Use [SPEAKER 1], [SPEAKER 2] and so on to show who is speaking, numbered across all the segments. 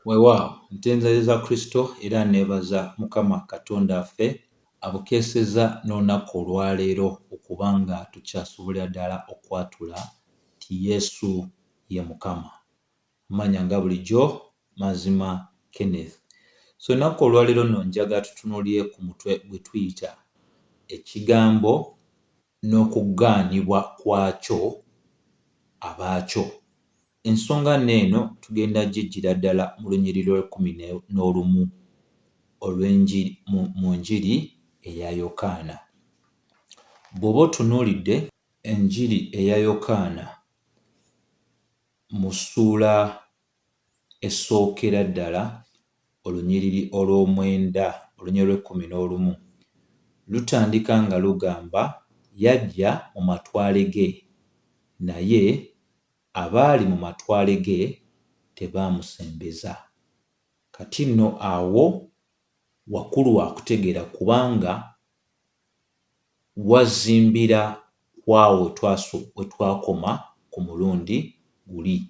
[SPEAKER 1] Weewaawo ntendereza Kristo era neebaza Mukama Katonda waffe abukeesezza n'olunaku olwaleero okuba nga tukyasobolera ddala okwatula nti Yesu ye Mukama. Amannya nga bulijjo Mazima Kenneth. So olunaku olwaleero nno njagala tutunuulire ku mutwe gwe tuyita ekigambo n'okugaanibwa kwakyo abaakyo. Ensonga nno eno tugenda giggyira ddala mu lunyiriri lw'ekkumi n'olumu olw'enjiri mu njiri eya Yokaana. Bw'oba otunuulidde enjiri eya Yokaana mu ssuula esookera ddala olunyiriri olw'omwenda olunyiriri lw'ekkumi n'olumu lutandika nga lugamba yajja mu matwale ge naye abaali mu matwale ge tebaamusembeza. Kati nno awo wakulu wa kutegeera kubanga wazimbira ku awo we twakoma ku mulundi guli.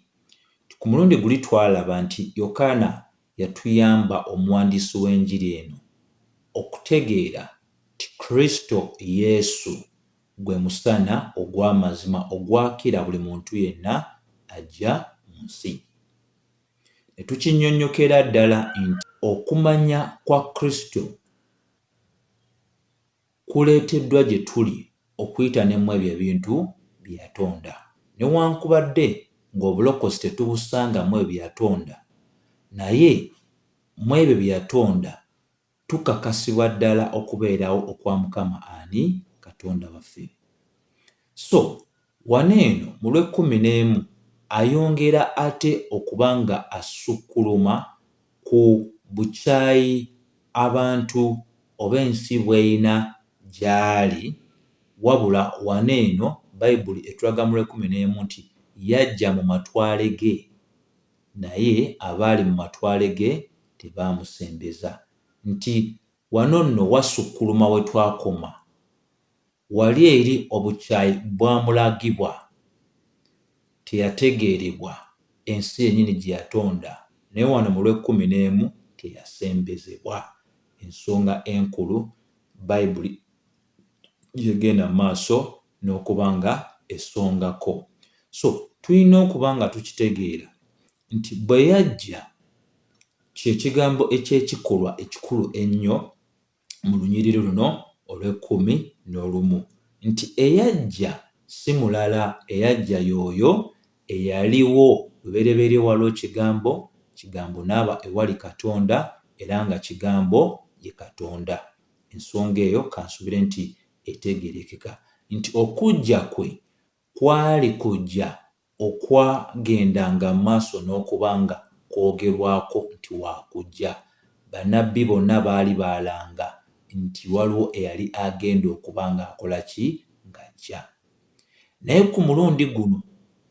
[SPEAKER 1] Ku mulundi guli twalaba nti Yokaana yatuyamba omuwandiisi w'enjiri eno okutegeera nti Kristo Yesu gwe musana ogw'amazima ogwakira buli muntu yenna ajja mu nsi. Ne tukinnyonnyokera ddala nti okumanya kwa Kristo kuleeteddwa gye tuli okuyita ne mu ebyo ebintu bye yatonda. Newankubadde ng'obulokozi tetubusanga mu ebyo bye yatonda, naye mu ebyo bye yatonda tukakasibwa ddala okubeerawo okwa Mukama ani? Katonda waffe. So wano eno mu lw'ekkumi n'emu ayongera ate okuba nga asukkuluma ku bukyayi abantu oba ensi bw'erina gy'ali, wabula wano eno Bayibuli etulaga mu lw'ekkumi n'emu nti yajja mu matwale ge naye abaali mu matwale ge tebaamusembeza. Nti wano nno wasukkuluma we twakoma. Wali eri obukyayi bwamulagibwa, teyategeerebwa, ensi yennyini gye yatonda, naye wano mu lw'ekkumi n'emu teyasembezebwa. Ensonga enkulu Bayibuli gy'egenda mu maaso n'okuba nga esongako. So tulina okuba nga tukitegeera nti bwe yajja kye kigambo eky'ekikolwa ekikulu ennyo mu lunyiriri luno olw'ekkumi n'olumu nti eyajja si mulala eyajja y'oyo eyaliwo lubereberye waliwo kigambo, kigambo n'aba ewali Katonda era nga kigambo ye Katonda. Ensonga eyo kansubire nti etegeerekeka nti okujja kwe kwali kujja okwagendanga mu maaso n'okuba nga kwogerwako nti wa kujja. Bannabbi bonna baali baalanga nti waliwo eyali agenda okuba ng'akola ki? Ng'ajja. Naye ku mulundi guno,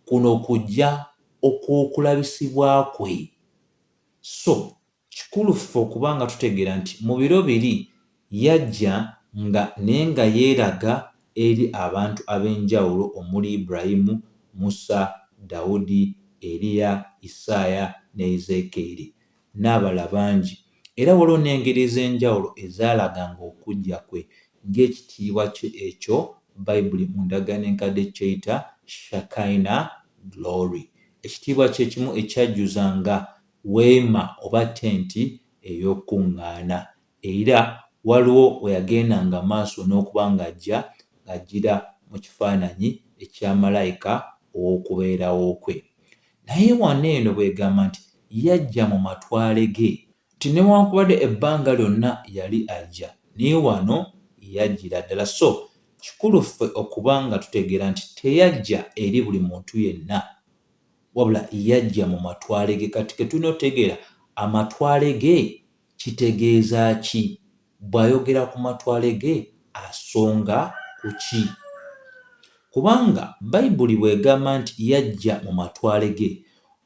[SPEAKER 1] kuno kujja okw'okulabisibwa kwe. So, Kikulu ffe okuba nga tutegeera nti mu biro biri yajja nga naye nga yeeraga eri abantu ab'enjawulo omuli Ibulayimu, Musa, Dawudi, Eriya, Isaaya ne Ezeekeeri n'abalala bangi. Era waliwo n'engeri ez'enjawulo ezaalaganga okujja kwe ng'ekitiibwa kye ekyo Bayibuli mu Ndagaano Enkadde ky'eyita Shekinah Glory. Ekitiibwa kye kimu ekyajjuzanga weema oba tenti ey'okukuŋŋaana. Era waliwo we yagendanga maaso n'okuba ng'ajja, ng'ajjira mu kifaananyi ekya malayika ow'okubeerawo kwe. Naye wano eno bw'egamba nti yajja mu matwale ge, nti newankubadde ebbanga lyonna yali ajja, naye wano yajjira ddala. So, kikulu ffe okuba nga tutegeera nti teyajja eri buli muntu yenna. Wabula yajja mu matwale ge. Kati ke tulina otegeera amatwale ge kitegeeza ki? Bw'ayogera ku matwale ge asonga ku ki? Kubanga Bayibuli bw'egamba nti yajja mu matwale ge,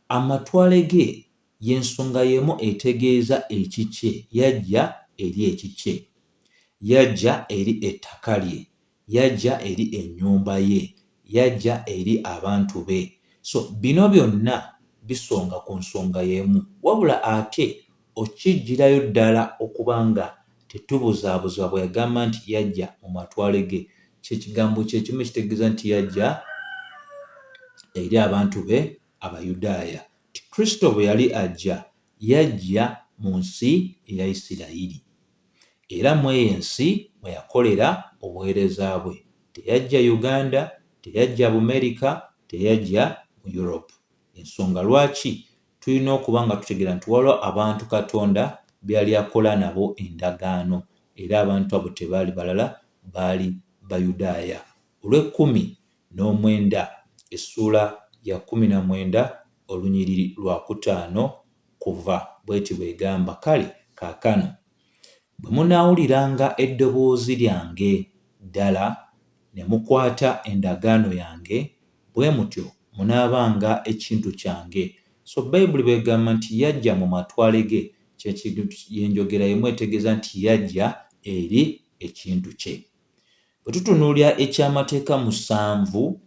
[SPEAKER 1] amatwale ge y'ensonga y'emu etegeeza ekikye, yajja eri ekikye. Yajja eri ettaka lye. Yajja eri ennyumba ye. Yajja eri abantu be. So, bino byonna bisonga ku nsonga y'emu. Wabula ate okiggyirayo ddala okuba nga tetubuzaabuzibwa bwe yagamba nti yajja mu matwale ge, kye kigambo kye kimu ekitegeeza nti yajja eri abantu be Abayudaaya. Nti Kristo bwe yali ajja, yajja mu nsi eya Isirayiri. Era mu eyo ensi mwe yakolera obuweereza bwe. Teyajja Uganda, teyajja Bumerika, teyajja mu Europe. Ensonga lwaki tulina okuba nga tutegeera nti waliwo abantu Katonda be yali akola nabo endagaano, era abantu abo tebaali balala, baali Bayudaaya. Olw'ekkumi n'omwenda, essuula ya 19 olunyiriri lwa kutaano kuva, bw'eti bw'egamba, Kale kaakano, bwe munaawuliranga eddoboozi lyange ddala ne mukwata endagaano yange, bwe mutyo munaabanga ekintu kyange. So Bayibuli bw'egamba nti yajja mu matwale ge, kye kintu, y'enjogera y'emu etegeeza nti yajja eri ekintu kye. Bwe tutunuulira eky'amateeka musanvu,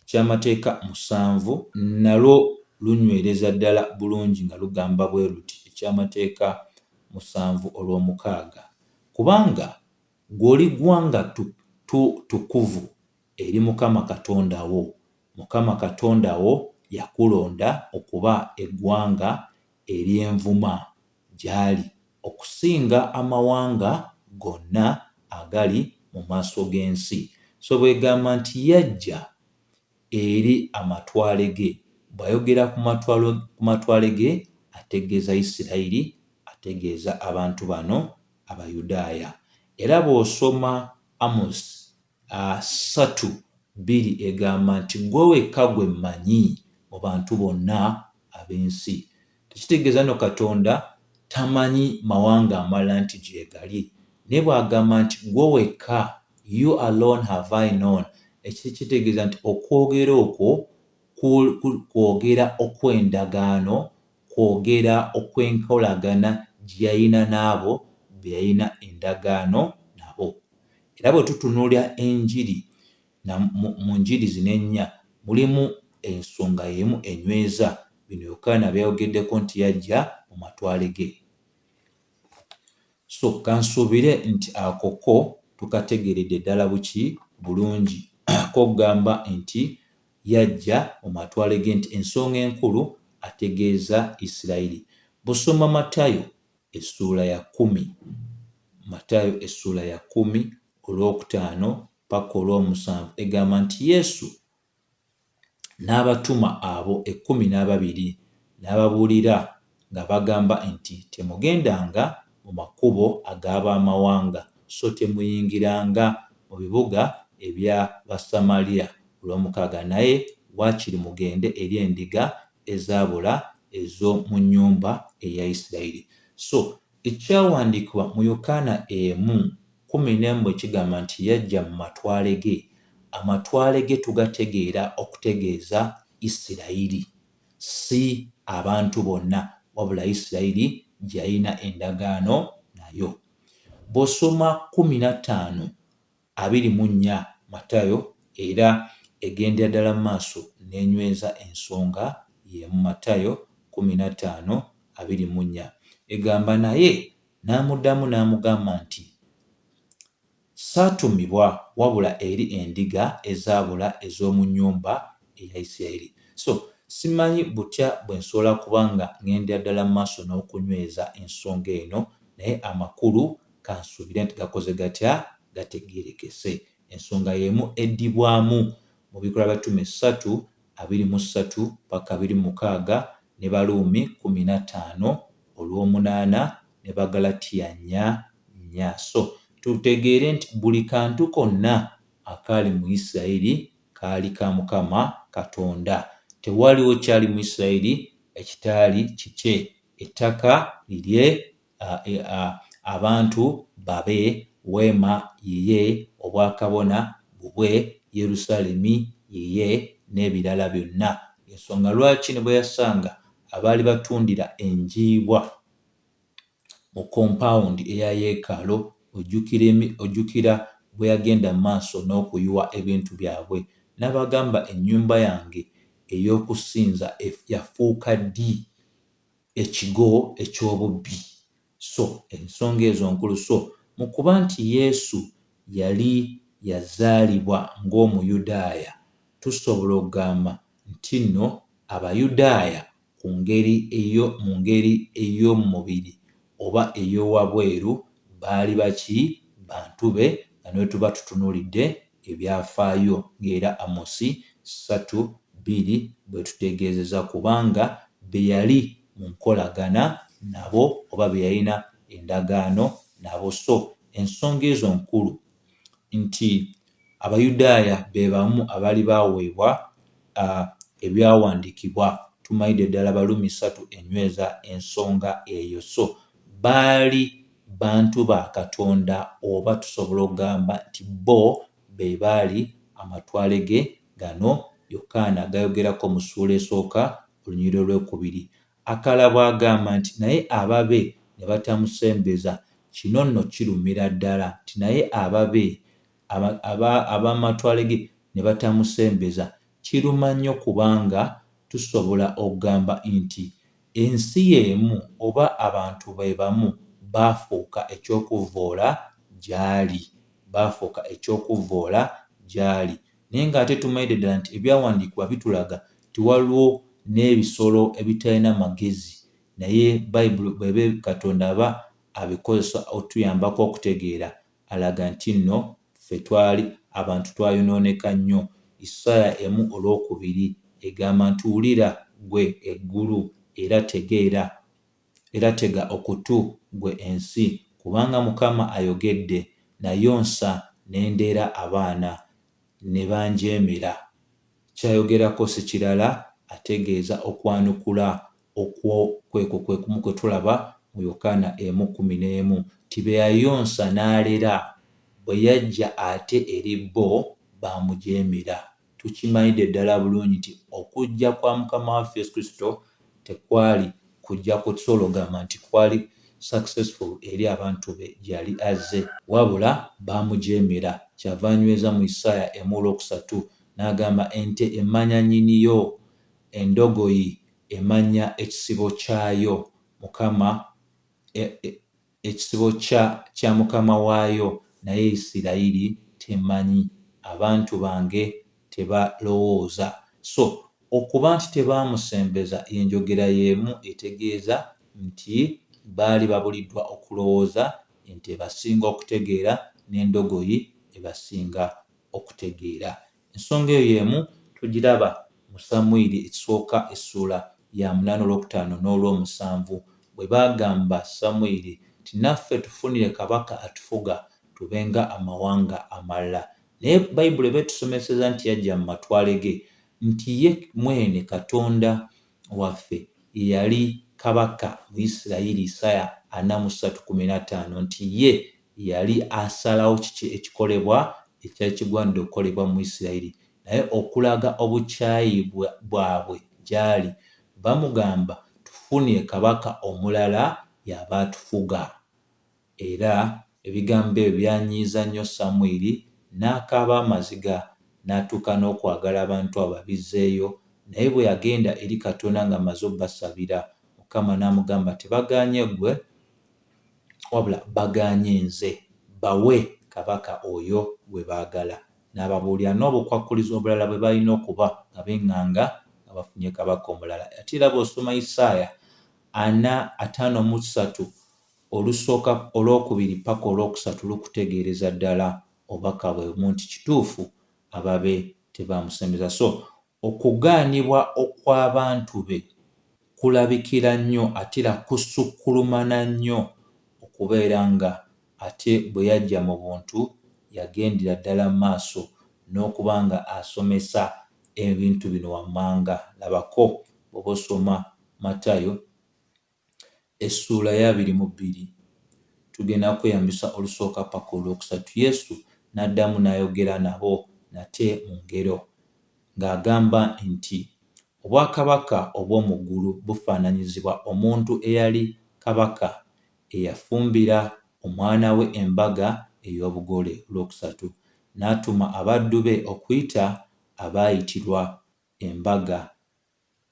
[SPEAKER 1] Eky'amateeka musanvu nalwo lunywereza ddala bulungi nga lugamba bwe luti, Eky'amateeka musanvu olw'omukaaga, Kubanga ggwe oli ggwanga ttukuvu eri Mukama Katonda wo, Mukama Katonda wo yakulonda okuba eggwanga ery'envuma gy'ali okusinga amawanga gonna agali mu maaso g'ensi. So bw'egamba nti yajja eri amatwale ge, bw'ayogera ku matwale ge ategeeza Isirayiri, ategeeza abantu bano Abayudaaya. Era bw'osoma Amosi ssatu bbiri egamba nti ggwe wekka gwe mmanyi mu bantu bonna ab'ensi. Tekitegeeza nno Katonda tamanyi mawanga amalala nti gyegali, naye bw'agamba nti ggwe wekka, you alone have I known, ekyo kitegeeza nti okwogera okwo kwogera okw'endagaano, kwogera okw'enkolagana gye yalina n'abo be yalina endagaano nabo. Era bwe tutunuulira enjiri na mu njiri zino ennya mulimu ensonga y'emu enyweza bino Yokaana by'ayogeddeko nti yajja mu matwale ge. So kansuubire nti ako ko tukategeeredde ddala buki bulungi k'okugamba nti yajja mu matwale ge nti ensonga enkulu ategeeza Isirayiri. Bw'osoma Matayo essuula ya kkumi, Matayo essuula ya kkumi olwokutaano paka olw'omusanvu egamba nti Yesu n'abatuma abo ekkumi n'ababiri n'ababuulira nga bagamba nti temugendanga mu makubo ag'ab'amawanga so temuyingiranga mu bibuga ebya Basamaliya olw'omukaaga naye waakiri mugende eri endiga ezaabula ez'omu nnyumba eya Isirayiri. So ekyawandiikibwa mu Yokaana emu 11 bwe kigamba nti yajja mu matwale ge, amatwale ge tugategeera okutegeeza Isirayiri, si abantu bonna, wabula Isirayiri gye yalina endagaano nayo. Bw'osoma 15 24 Matayo era egendera ddala mu maaso n'enyweza ensonga y'emu Matayo 15 24 egamba naye n'amuddamu n'amugamba nti Saatumibwa wabula eri endiga ezaabula ez'omu nnyumba eya Isiraeri. So, simanyi butya bwe nsobola kuba nga ŋŋendera ddala mu maaso n'okunyweza ensonga eno, naye amakulu kansuubire nti gakoze gatya? Gategeerekese. Ensonga y'emu eddibwamu mu Bikolwa by'Abatume ssatu, 23 paka 26, ne Baruumi 15 olw'omunaana, ne Bagalatiya nnya, nnya. So, tutegeere nti buli kantu konna akaali mu Isirayiri kaali ka Mukama Katonda. Tewaliwo kyali mu Isirayiri ekitaali kikye. Ettaka lirye, e, abantu babe, weema yiye, obwakabona bubwe, Yerusaalemi yiye, n'ebirala byonna. Ensonga lwaki ne bwe yasanga abaali batundira enjiibwa mu kompaawundi eya yeekaalo, ojjukira, ojjukira bwe yagenda mu maaso n'okuyiwa ebintu byabwe, n'abagamba, Ennyumba yange ey'okusinza yafuuka ddi ekigo eky'obubbi? So ensonga ezo nkulu. So mu kuba nti Yesu yali yazaalibwa ng'Omuyudaaya, tusobola okugamba nti nno Abayudaaya ku ngeri eyo mu ngeri ey'omu mubiri oba ey'owabweru baali baki? Bantu be, nga ne bwe tuba tutunuulidde ebyafaayo ng'era Amosi 3:2 bw'etutegeezeza, kubanga be yali mu nkolagana nabo oba be yalina endagaano nabo. So ensonga ezo nkulu nti Abayudaaya be bamu abaali baaweebwa ebyawandiikibwa. Tumanyidde ddala Abaruumi 3 enyweza ensonga eyo. So baali bantu ba Katonda, oba tusobola okugamba nti bo be baali amatwale ge gano Yokaana gayogerako mu ssuula esooka olunyiriri olwokubiri. Akalala bw'agamba nti naye ababe ne batamusembeza. Kino nno kirumira ddala nti naye ababe ab'amatwale ge ne batamusembeza. Kiruma nnyo kubanga tusobola okugamba nti ensi y'emu oba abantu be bamu baafuuka eky'okuvvoola gy'ali, baafuuka eky'okuvvoola gy'ali. Naye ng'ate tumanyidde ddala nti ebyawandiikibwa bitulaga nti waliwo n'ebisolo ebitalina magezi, naye Bayibuli bw'eba Katonda aba abikozesa otuyambako okutegeera, alaga nti nno ffe twali abantu twayonooneka nnyo. Isaaya 1 olwokubiri egamba nti wulira ggwe eggulu era tegeera, era tega okutu ggwe ensi, kubanga Mukama ayogedde, nayonsa ne ndera abaana ne banjeemera. Ky'ayogerako si kirala, ategeeza okwanukula okwo kwekwo kwe kumu kwe tulaba mu Yokaana 1:11 nti be yayonsa n'alera, bwe yajja ate eri bo baamujeemera. Tukimanyidde ddala bulungi nti okujja kwa Mukama waffe Yesu Kristo tekwali kujja kusobola okugamba nti kwali successful eri abantu be gye yali azze, wabula baamujeemera. Kyava anyweza mu Isaaya 1 olwokusatu n'agamba ente emanya nnyiniyo, endogoyi emanya ekisibo kyayo, Mukama ekisibo kya kya mukama waayo, naye Isirayiri temanyi, abantu bange tebalowooza. So okuba nti tebaamusembeza y'enjogera y'emu etegeeza nti baali babuliddwa okulowooza, ente ebasinga okutegeera n'endogoyi ebasinga okutegeera. Ensonga eyo y'emu tugiraba mu Samwiri ekisooka essuula ya 8 olwokutaano n'olwomusanvu bwe baagamba Samwiri nti naffe tufunire kabaka atufuga tube nga amawanga amalala. Naye Bayibuli eba etusomeseza nti yajja mu matwale ge, nti ye mwene Katonda waffe ye yali kabaka mu Isirayiri, Isaaya 43:15 nti ye yali asalawo kiki ekikolebwa ekyali kigwanidde okukolebwa mu Isirayiri. Naye okulaga obukyayi bwabwe gy'ali, bamugamba tufunire kabaka omulala y'aba atufuga. Era ebigambo ebyo byanyiiza nnyo Samwiri n'akaaba amaziga, n'atuuka n'okwagala abantu abo babizzeeyo. Naye bwe yagenda eri Katonda ng'amaze obbasabira, Mukama n'amugamba, tebagaanye ggwe, wabula bagaanye nze, bawe kabaka oyo gwe baagala. N'ababuulira n'obukwakkulizo obulala bwe balina okuba nga beŋŋanga nga bafunye kabaka omulala. Ate era bw'osoma Isaaya 4:53 olusooka olwokubiri paka olwokusatu lukutegeereza ddala obubaka bwe bumu nti kituufu ababe tebaamusembeza. So okugaanibwa okw'abantu be kulabikira nnyo ate era kusukkulumana nnyo okubeera nga ate bwe yajja mu buntu yagendera ddala mu maaso n'okuba nga asomesa ebintu bino wammanga. Labako bw'oba osoma Matayo essuula ya 22, tugenda kweyambisa olusooka paka olwokusatu. Yesu n'addamu n'ayogera nabo nate mu ngero ng'agamba nti obwakabaka obw'omu ggulu bufaananyizibwa omuntu eyali kabaka eyafumbira omwana we embaga ey'obugole. Olwokusatu, n'atuma abaddu be okuyita abaayitirwa embaga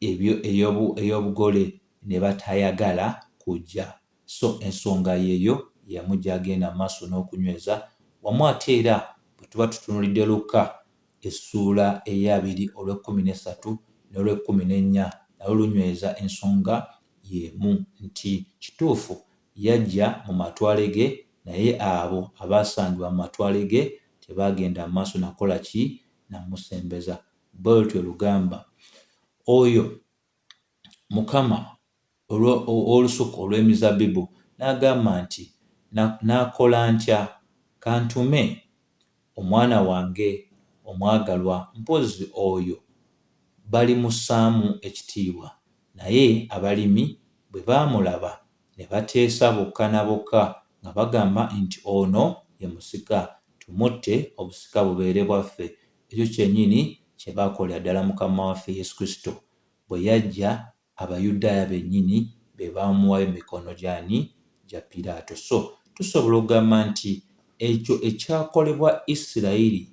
[SPEAKER 1] Ey'obugole ne batayagala kujja. So ensonga yeeyo y'emu gy'agenda mu maaso n'okunyweza wamu. Ate era bwe tuba tutunuulidde Lukka essuula ey'abiri olw'ekkumi n'essatu n'olw'ekkumi n'ennya, nalwo lunyweza ensonga y'emu nti kituufu yajja mu matwale ge, naye abo abaasangibwa mu matwale ge tebaagenda mu maaso nakola ki? Namusembeza. Bwe lutyo lugamba oyo Mukama ow'olusuku olw'emizabbibu n'agamba nti, "Naakola ntya? Kantume omwana wange omwagalwa, mpozzi oyo balimussaamu ekitiibwa." Naye abalimi bwe baamulaba ne bateesa bokka na bokka nga bagamba nti, "Ono ye musika, tumutte, obusika bubeere bwaffe." Ekyo kyennyini kye baakolera ddala Mukama waffe Yesu Kristo bwe yajja. Abayudaaya bennyini be baamuwaayo mu mikono gy'ani? Gya Piraato. So tusobola okugamba nti ekyo ekyakolebwa Isirayiri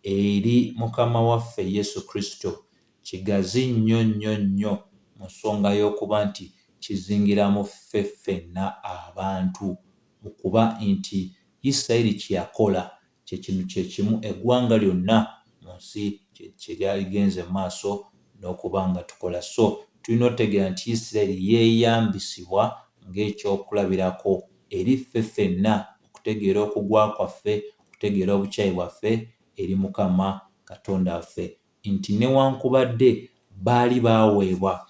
[SPEAKER 1] eri Mukama waffe Yesu Kristo kigazi nnyo nnyo nnyo mu nsonga y'okuba nti kizingiramu ffe ffenna abantu, mu kuba nti Isirayiri kye yakola kye kintu kye kimu eggwanga lyonna mu nsi kye lyaligenze mu maaso n'okuba nga tukola. So tulina otegeera nti Isirayiri yeeyambisibwa ng'ekyokulabirako eri ffe ffenna okutegeera okugwa kwaffe, okutegeera obukyayi bwaffe eri Mukama Katonda waffe, nti newankubadde baali baaweebwa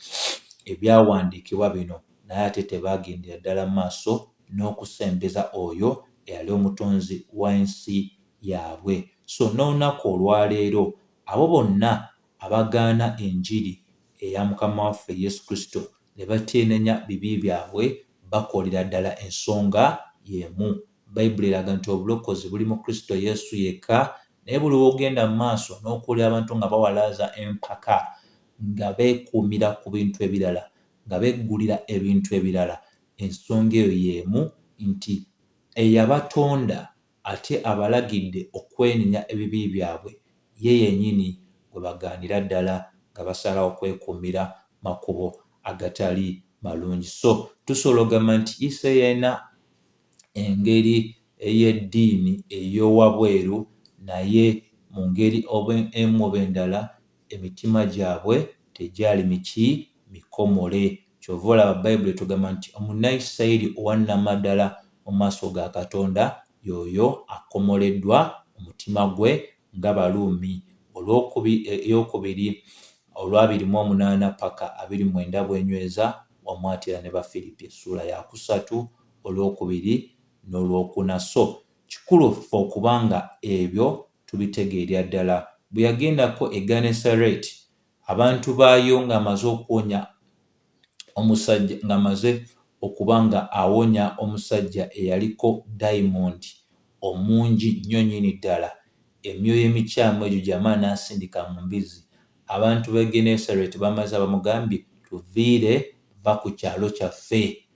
[SPEAKER 1] ebyawandiikibwa bino, naye ate tebaagendera ddala mu maaso n'okusembeza oyo eyali omutonzi w'ensi yaabwe. So n'olunaku olwaleero abo bonna abagaana enjiri eya Mukama waffe Yesu Kristo ne bateenenya bibi byabwe bakolera ddala ensonga y'emu. Bayibuli eraga nti obulokozi buli mu Kristo Yesu yekka, naye buli w'ogenda mu maaso n'okuwulira abantu nga bawalaaza empaka, nga beekuumira ku bintu ebirala, nga beggulira ebintu ebirala, ensonga eyo y'emu nti eyabatonda ate abalagidde okwenenya ebibi byabwe ye yennyini gwe bagaanira ddala nga basalawo kwekuumira makubo agatali malungi. So tusobola okugamba nti Isirayiri yalina engeri ey'eddiini ey'owabweru, naye mu ngeri oba emu oba endala emitima gyabwe tegyali miki? Mikomole. Kyova olaba Bayibuli etugamba nti Omunnayisirayiri owa nnamaddala mu maaso ga Katonda y'oyo akomoleddwa omutima gwe, nga Baruumi ey'okubiri olwabiri mu omunaana paka 29 bwenyweza wamu, ate era ne Bafiripi essuula yakusatu olwokubiri n'olwokuna. So kikulu ffe okuba nga ebyo tubitegeerera ddala. Bwe yagendako e Genesareti, abantu baayo, ng'amaze okuwonya omusajja, ng'amaze okuba nga awonya omusajja eyaliko dayimondi omungi nnyo nnyini ddala, emyoyo emikyamu egyo gy'amala n'asindika mu mbizzi, abantu b'e Genesareti bamaze bamugambye, "Tuviire, va ku kyalo kyaffe,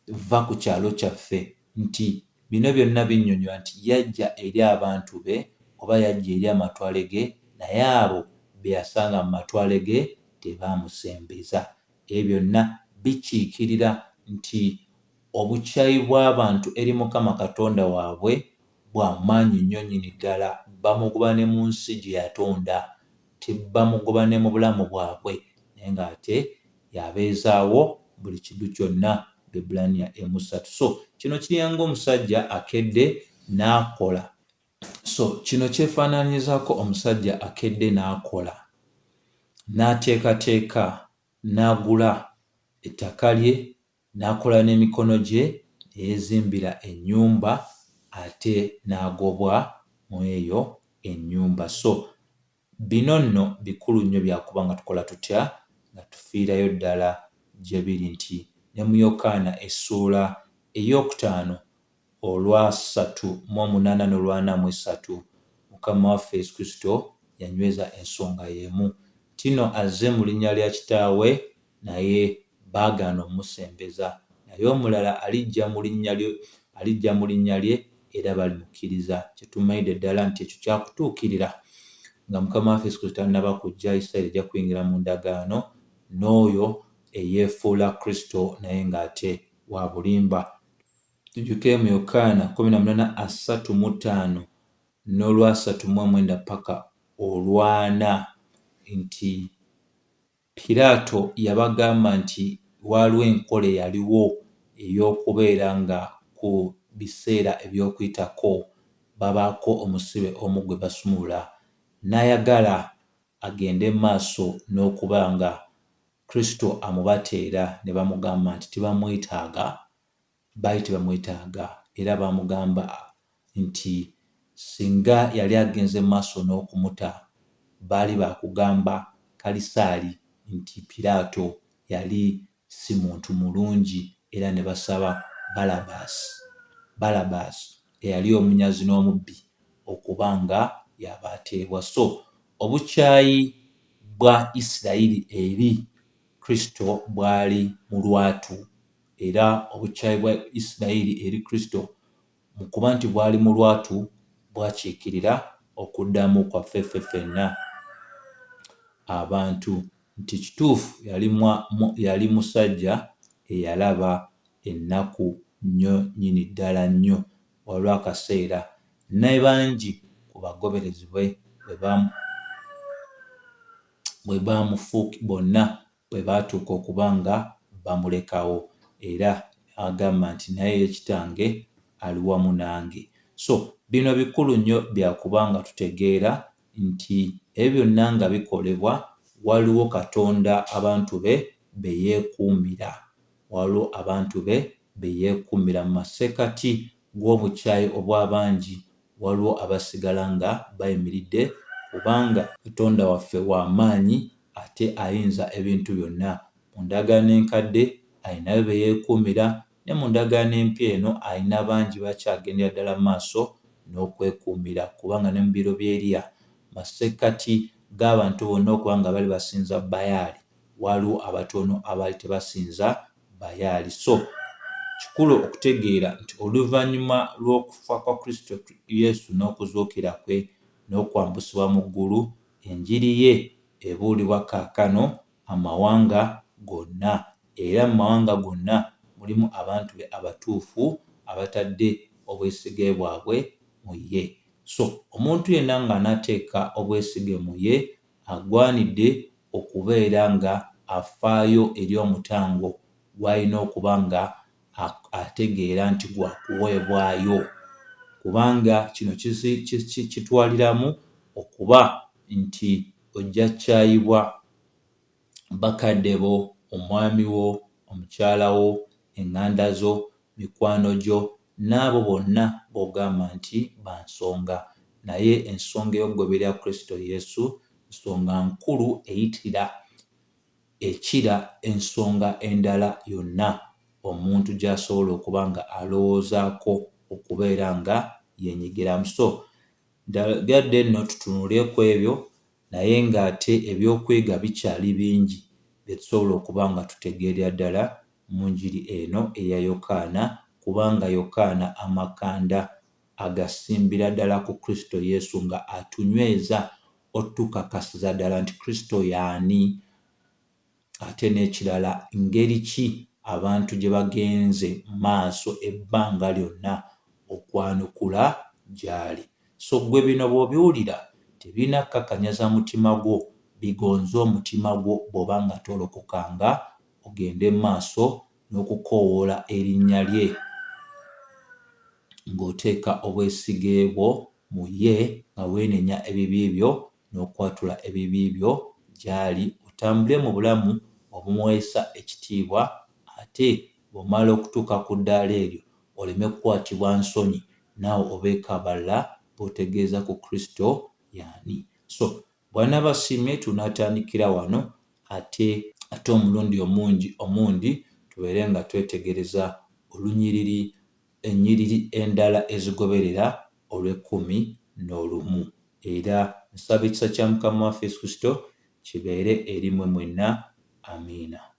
[SPEAKER 1] va ku kyalo kyaffe." Nti bino byonna binnyonnyola nti yajja eri abantu be oba yajja eri amatwale ge, naye abo be yasanga mu matwale ge tebaamusembeza. Ebyo byonna bikiikirira nti obukyayi bw'abantu eri Mukama Katonda waabwe bwa maanyi nnyo nnyini ddala. Bamugoba ne mu nsi gye yatonda, tebamugoba ne mu bulamu bwabwe, naye ng'ate y'abeezaawo buli kintu kyonna. Abaebbulaniya 1:3. So kino kiringa omusajja akedde n'akola. So kino kyefaanaanyirizaako omusajja akedde n'akola, n'ateekateeka, n'agula ettaka lye, n'akola n'emikono gye ne yeezimbira ennyumba, ate n'agobwa mu eyo ennyumba. So bino nno bikulu nnyo byakuba nga tukola tutya? Nga tufiirayo ddala gye biri nti ne mu Yokaana essuula ey'okutaano olwasatu mu omunaana n'olwana mu esatu, Mukama waffe Yesu Kristo yanyweza ensonga y'emu nti nno azze mu linnya lya Kitaawe, naye baagaana omusembeza, naye omulala alijja mu linnya lye, alijja mu linnya lye era balimukkiriza. Kyetumanyidde ddala nti ekyo kyakutuukirira nga Mukama waffe Yesu Kristo tannaba kujja. Isirayiri ejja kuyingira mu ndagaano. n'oyo eyeefuula Kristo naye ng'ate wa bulimba. Tujjukire mu Yokaana 18:35 n'olwasatu mu omwenda paka olwana nti Piraato yabagamba nti waaliwo enkola eyaliwo ey'okubeera nga ku biseera eby'Okuyitako babaako omusibe omu gwe basumulula, n'ayagala agende mu maaso n'okuba nga Kristo amubateera ne bamugamba nti tebamwetaaga, baali tebamwetaaga era baamugamba nti singa yali agenze mu maaso n'okumuta baali baakugamba Kalisaali nti Piraato yali si muntu mulungi era ne basaba Balabaasi, Balabaasi eyali omunyazi n'omubbi okuba nga y'aba ateebwa. So obukyayi bwa Isirayiri eri Kristo bwali mu lwatu era obukyayi bwa Isirayiri eri Kristo mu kuba nti bwali mu lwatu bwakiikirira okuddamu kwaffe ffe ffenna abantu nti kituufu yali, yali musajja eyalaba ennaku nnyo nnyini ddala nnyo waliwo akaseera ne bangi ku bagoberezi be bwe bamufuuki bonna bwe baatuuka okuba nga bamulekawo era agamba nti naye ye kitange ali wamu nange. So bino bikulu nnyo bya kuba nga tutegeera nti ebyo byonna nga bikolebwa waliwo Katonda abantu be be yeekuumira. Waliwo abantu be be yeekuumira mu masekkati g'obukyayi obw'abangi waliwo abasigala nga bayimiridde kubanga Katonda waffe wa maanyi ate ayinza ebintu byonna. Mu ndagaano enkadde alinayo be yeekuumira ne mu ndagaano empya eno alina bangi bakyagendera ddala mu maaso n'okwekuumira kubanga ne mu biro bya Eriya masekkati g'abantu bonna okuba nga bali basinza Bayaali waaliwo abatono abaali tebasinza Bayaali. So kikulu okutegeera nti oluvannyuma lw'okufa kwa Kristo Yesu n'okuzuukira kwe n'okwambusibwa mu ggulu, enjiri ye ebuulibwa kaakano amawanga gonna era mu mawanga gonna mulimu abantu be abatuufu abatadde obwesige bwabwe mu ye. So omuntu yenna ng'anaateeka obwesige mu ye agwanidde okubeera nga afaayo eri omutango gw'alina okuba nga ategeera nti gwa kuweebwayo kubanga kino kitwaliramu okuba nti ojja kyayibwa bakadde bo, omwami wo, omukyala wo, eŋŋanda zo, mikwano gyo n'abo bonna b'ogamba nti ba nsonga. Naye ensonga ey'okugoberera Kristo Yesu nsonga nkulu eyitirira ekira ensonga endala yonna omuntu gy'asobola okuba nga alowoozaako okubeera nga yeenyigiramu. So gadde nno tutunule ku ebyo naye ng'ate ebyokuyiga bikyali bingi bye tusobola okuba nga tutegeerera ddala mu njiri eno eya Yokaana kubanga Yokaana amakanda agasimbira ddala ku Kristo Yesu nga atunyweza otukakasiza ddala nti Kristo y'ani ate n'ekirala ngeri ki abantu gye bagenze maaso ebbanga lyonna okwanukula gy'ali. So ggwe bino bw'obiwulira tebirina kukakanyaza mutima gwo, bigonze omutima gwo bw'oba nga tolokokanga ogende mu maaso n'okukoowoola erinnya lye ng'oteeka obwesige bwo mu ye nga weenenya ebibi byo n'okwatula ebibi byo gy'ali otambule mu bulamu obumuweesa ekitiibwa ate bw'omala okutuuka ku ddaala eryo oleme kukwatibwa nsonyi naawe obeeko abalala b'otegeeza ku Kristo y'ani. So bw'anaaba asiimye tunaatandikira wano ate ate omulundi omungi omundi tubeere nga twetegereza olunyiriri ennyiriri endala ezigoberera olw'ekkumi n'olumu. Era nsaba ekisa kya Mukama waffe Yesu Kristo kibeere eri mmwe mwenna. Amiina.